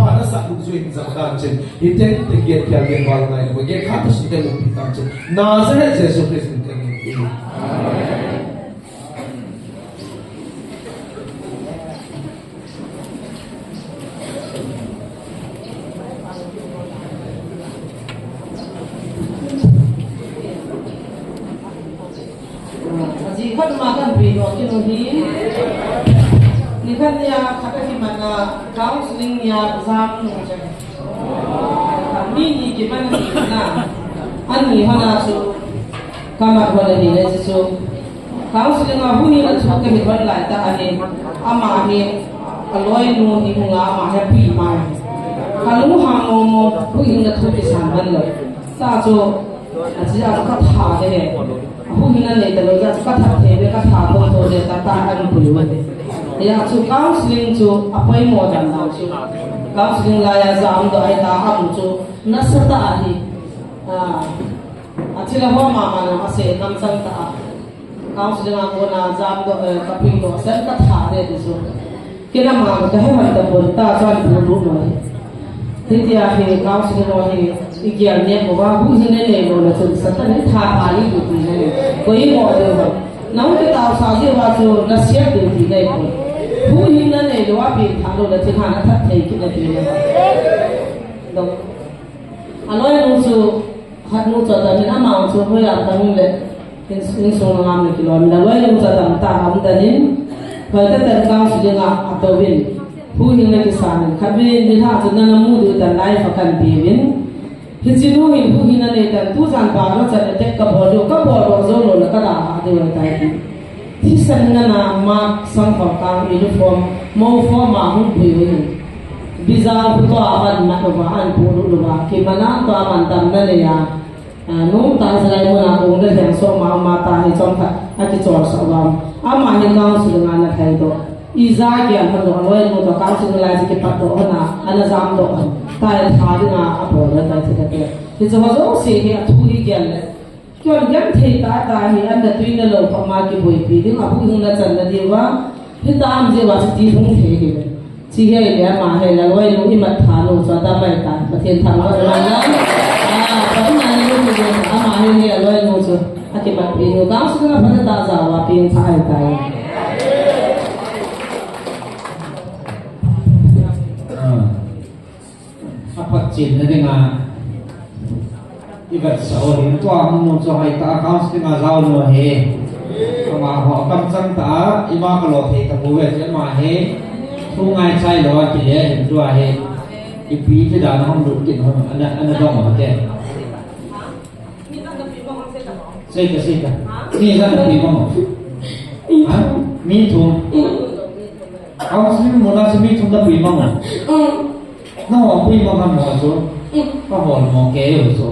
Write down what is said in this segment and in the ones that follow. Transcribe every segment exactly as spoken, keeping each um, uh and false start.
Pha nasah dungjuiyin jahdan chin. Hiten te kiat kial gen val ngai ko ge kha ta sinte mu pi tan chin. Nazareth Jesu Christ min te ngen. Ajeh khat ma kan pi doh kit u hi. Nikhat nia khat ahi mana counseling nia jam nu che. Mi ni kiman ni na. Ani hana chu kamat hona hi le chu. Counseling a huhhing a thu kahin hon lai tah ahi. Ama hi aloinu hi hunga ama hi api mai. Kalung hang mo mo huhhing a thu kisan man lo. Tah chu Ajeh chu katha de he. Huhhing a nei talou jeh chu katha thei ve katha thotho de tah tah an pui ve. Hijeh chu counseling chu apoimo dan dan chu. Counseling laiya jamdoh ahi tah amu chu nasatah ahi. Ah, athil a ho mama na ase kamchang tah a. Counseling a kona jamdoh, eh, kapui doh sen katha de ti chu. Kei nama kahe hon tapon tah chuan pu ru noi. Hitia hi counseling ho hi igel nep uva huhhing nei lou le chun Satan in tha pha ding ti nei. Koi mo deu ho. Nahung kitao sa jeh uva chu nasiat ding ti nei pon. Huhhing nanei lou a pengthah lou le chun ha nathat thei kit nati le. Dong. Aloinu chu khatnu chu atamin, amau chu hoiya atamin le, in, insung ngam le kilom in, aloinu chu atam tah a um tan in, hoitah tah in counseling a atouvin, huhhing le kisan in, khatvei nilhah chu nana mu diu tan life a kan peuvin. Hiche nu hin huhhing anei tan, tujan pha lou chan attack kabol diu, kabol lou jou lou le kadalha diu ahitai ti. Thisan nana Mark Sangkhol Kang uniform, mou form a hung pui u hin. Bijal khu toh a man mat uva, an pu lut uva, kiman a toh a man tam nanei a, a, nung ta Israel mun a kong le hiang so ma, ma ta hi chomkhat akichol sah uva. Ama hi counseling a ana thei doh. Ija kian hon doh, aloinu toh counseling lai chu kipat doh hon a, ana jamdoh hon. Tua hi tha dinga abol le tai thei kate. Hiche ho jouse hi athu hi kian le. Kion genthei tah tah hi, an natui nalou khop ma kiboipi ding, ahuhhing nachan nadiuva, hitam jeh uva chuti hung thei hi ve. Chi hi le ama hi aloinu imat tha nu chu adamai ta, Pathen thangvah in umhen lang. Ah, Pathen in aloinu chu ama hi le aloinu chu akimatpi nu, counseling a phatah tah a jao a pengthah ahitai. Ah. Aphatchenna dinga ivetsah u hin tua hung nu chu hoitah a counseling a jao nu ahi. Amaho akamchang tah a ima kalo thei tapouve ti ama hi. Thu ngaichai lou a kile hin tua hi. Ipi ti dan a hung lut kit hon ana, ana dong u te. Seita, seita. Mi ijat napui bang u? Ha? Mi thum. Counseling muna chu mi thum napui bang u? Nangho pui bang ham ho chu? Kahol mo kei u chu.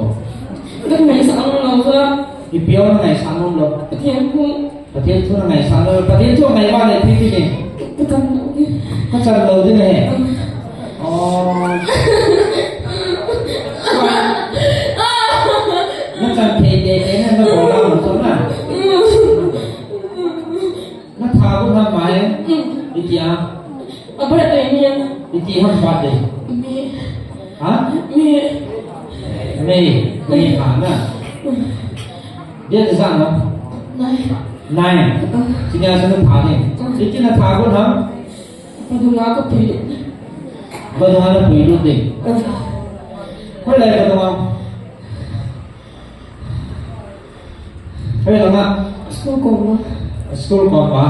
Ipi o nangaisah nom lou? Pathen thu nangaisah lou, Pathen thu ngai vale ipi ti ding? Ka chan lou ding. Ka chan lou ding ahi. Oh. Na chan thei tei tei na, na bol a mo chu na. Na tha gu na mai. Iti a. A birthday ni a. Iti ham birthday? May. Ha? May. May. May tha na. Date ijat ham? Nine. Nine. Ah. Chunia chu na tha ding. Ah. Iti na tha gu ham? Vadung a ka pui. Vadung a na pui lut ding. Ah. Hoilai vadung a? Hoilai a? School kom a. School kom a.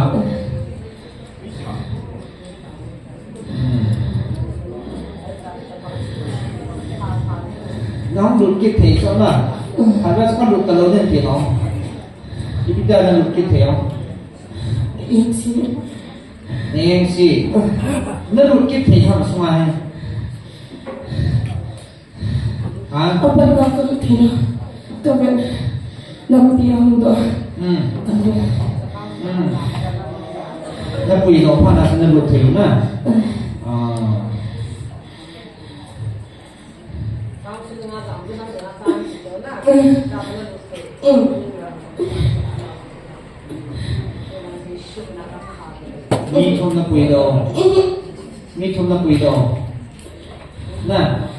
Nahung lut kit thei chu na. Khat vei chu ka lut talou ding ti hou. Ipi dia na lut kit thei hou? Eng si. Eng si. Na lut kit thei ham sunga hi. Ha? Apat na ka lut thei na. Ka vet. Lampi a hung doh. Hmm. Ka vet. Hmm. Na pui doh phat na, na lut thei na. Ah. Hmm. Mi thum na pui doh. Hmm. Mi thum na pui doh. Na.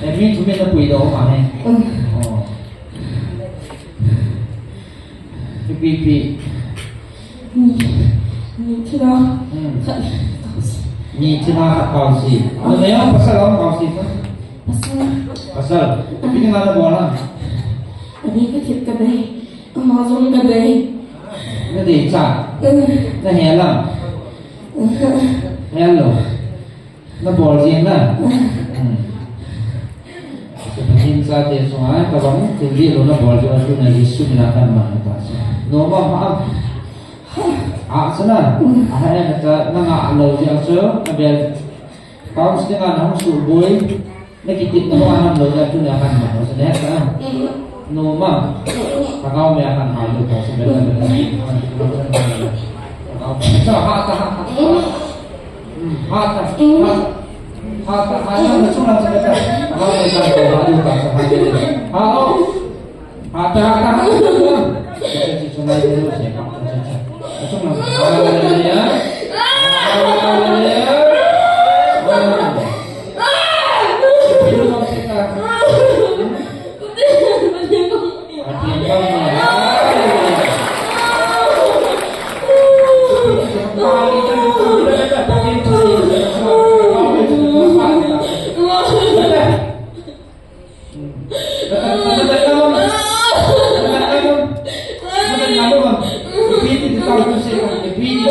Eh, mi thum in na puidoh ma he. Mm. Oh. Ipi ipi. Ni, ni thina. Hmm. Khat. Ni thina khat Kausi. Numei ham pasal ham Kausi pa? Pasal. Pasal. Ipi dinga na bol a? Ani ka thip ka dei. Ama jong ka dei. Na dei cha? Hmm. Na hel am? Hmm. Hel lou. Na bol jeng na? Hmm. Pathen chate chunga, tabang thil dihlou na bol jeng a, tuna Jesu mina kahin mang ta chu. Nom am, ha am? Ha, sana. Ha, eh, ta, na ngah lou jeh a chu, na bel. Counselling a na hung suboi. Na kitepna ho ahin lou jeh a tuna kahin mang ta chu, ne, ha? Nom am? Lhagao mei a kahin hal diu ta chu, bel, bel, bel. Lhagao. Sa, ha, ta, ha, ha. Hmm, ha ta, ha ta. Ha ta, ha ta, na chung lang sa ta. Ha, ha, ha, ha, ha, ha, ha, ha. Ha, oh. Ha ta, ha ta, ha ta. Cha, cha, cha, na, na, na, cha, cha, cha. Na chung lang. Hallelujah. Hallelujah. Hallelujah.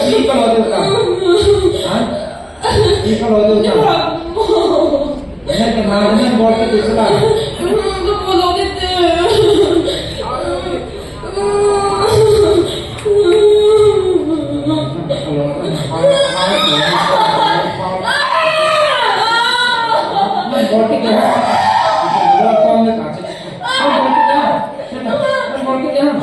Ipi kalo diu ta? Ha? Ipi kalo diu ta? Nang kena, nang bol kit diu sila. Ka bol kit diu. Nang bol kit diu. Nang bol kit diu.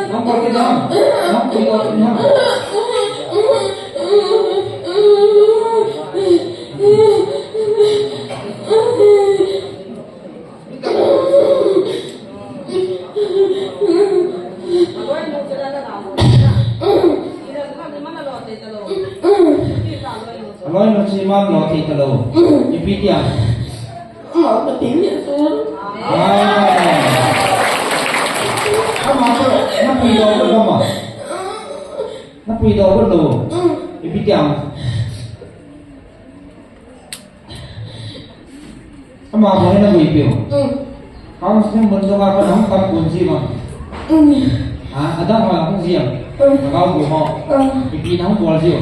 Nang bol kit diu. Aloi nu chi man lo thei talou. Ipi tia? Ama ka ti ni su. Ah. Ama ka na puidoh ko ma. Na puidoh ko lo. Ipi tia? Ama bou hin na boipiu. Mm. Counselling mun chunga kon hung tam kun ji ma. Mm. Ha, adang ho hung ji am. Mm. Lhagao bu ho. Mm. Ipi na hung bol jiu.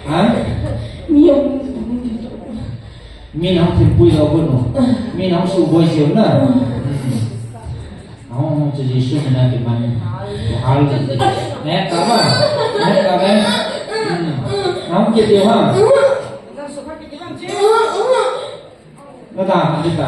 Ha? Mi hung, mi na hung thimpui lo kun u. Mm. Mi na hung suboi jiu na. Mm. Mm. Hung, hung, chu Jesu mina kiman. Kihal le. Neh tah ma. Neh tah ma. Hmm. Hung kit diu ham. Na da, na da.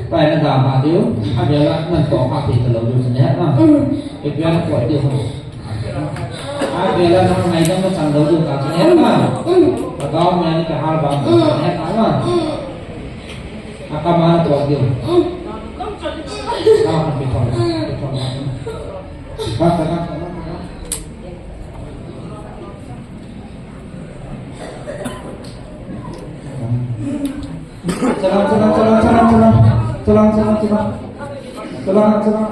Pai na da ma diu, a vela nan toh pha thei talou diu, ne ha. Mm. Ipi a na poi diu. A vela na ngaidam na chan lou diu ta, ne ha. Mm. Lhagao mei a na kihal bang, mm, ne ha. Mm. A kam a na toh diu. Mm. Ka kan pi thon, pi thon. Ka, ka, ka, ka, ka. Chalang, chalang, chalang, chalang, chalang. Chalang, chalang, chalang. Chalang, chalang.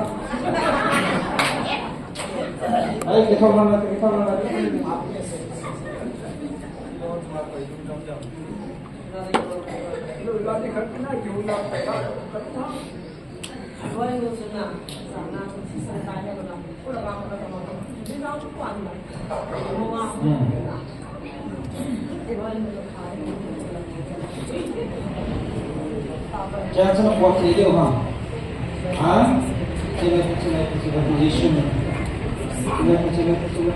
Ai, kita mana, kita mana. Hmm. Kya chana pot le leo ha? Ha? Chalo, chalo, chalo, position. Chalo, chalo, chalo.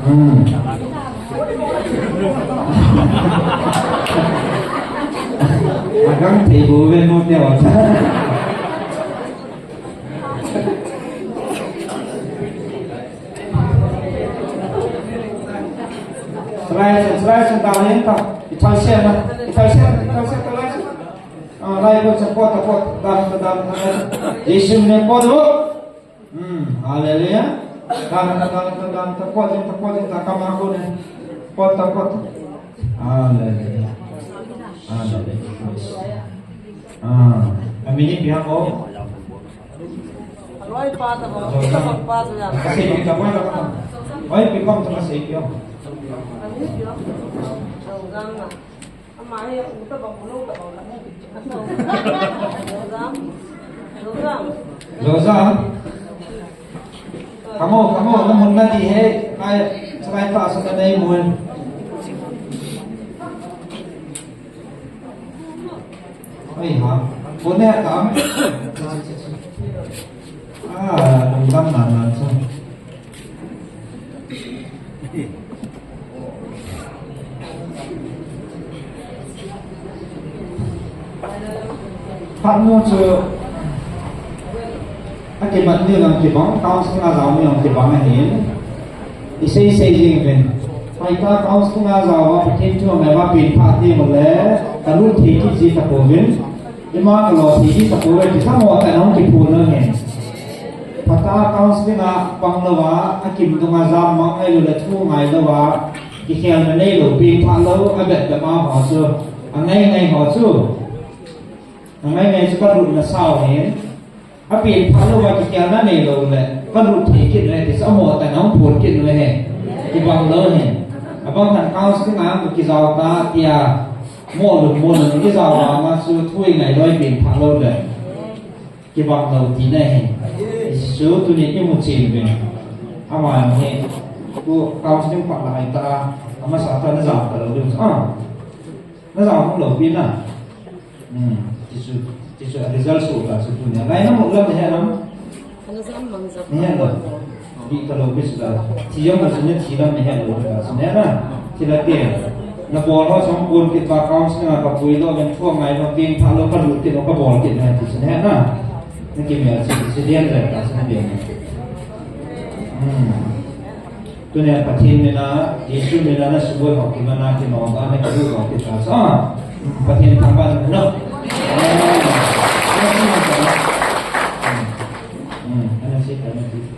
Hmm. Agang thei bou ve no te wa. Slide, slide, slide, down in ta. Ithal se na. Ithal se, ithal se, ithal se. Ah, lai ko se pot, pot, dan, dan, dan. Jesu ne pot lo. Hmm, hallelujah. Dan, dan, dan, dan, dan, ta pot, ta pot, ta kama ko ne. Pot, ta pot. Hallelujah. Hallelujah. Ah, a minute bia ko. Aloi pa ta ba, ta ba pa ta ya. Ka sei pi ta ba ta ba. Oi, pi pam ta ka sei pi. Ani pi. Zozang na. Ama he u ta ba, u lo ta ba la. Zozang. Zozang. Zozang. Kamo, kamo, na mun na di he. Ai, sabai pa sa na nei mun. Oi ha. Kone tam. Ah, lungdam nan nan chu. Phat mu chu. Akimat ni lang kibang, counseling a jao ni lang kibang ahin. Isei sei jing uvin. Paita counseling a jao a, Pathen thu a ngai va pen phat ni mo le, ka lut thei kit ji ta pouvin. Ima ka lo thei kit ta pouve, ti sa mo ta nong kiphun ahin. Phat a counseling a pang lou a, akim dung a jam mang ngai lou le thu ngai lou a, kikhelna nei lou, pen phat lou, abet bep a ho chu, angai ngai ho chu. Angai ngai chu ka lutna sao hin. Apen phat lou va kikhelna nei lou le, ka lut thei kit le, ti sa mo ta nong phun kit le he. Kibang lou he. Abang han counseling a ka kijao ta tia, mo lou, mo lou, kijao a ma chu thui ngai loi pen phat lou le. Kibang lou ti na he. Jesu tuni imu chen ve. Ama he. Ku counseling phat lai ta, ama sa ta na jao ta lou le. Ah. Na jao lou pi na. Hmm, ti chu, ti chu a result su ta chu tunia. Lai na mo lam he lam. Ana jam mang jam. Ni he lo. Ni ka lo bi su ta. Thi jong na chu ni thi lam ni he lo ta chu ne na. Thi la ke. Na bol ho song kon ki ta counseling a ka pui lo, men thua ngai lo, pen phat lou ka lut kit lou ka bol kit na ti chu ne na. Na ki me chu, chu dian le ta chu ne dian. Hmm. Tunia Pathen mina, Jesu mina na suboi ho kimana, kinom a na kilu ho kita sa. Pathen thangvah in umhen. Hmm, hmm, ana si, ana si.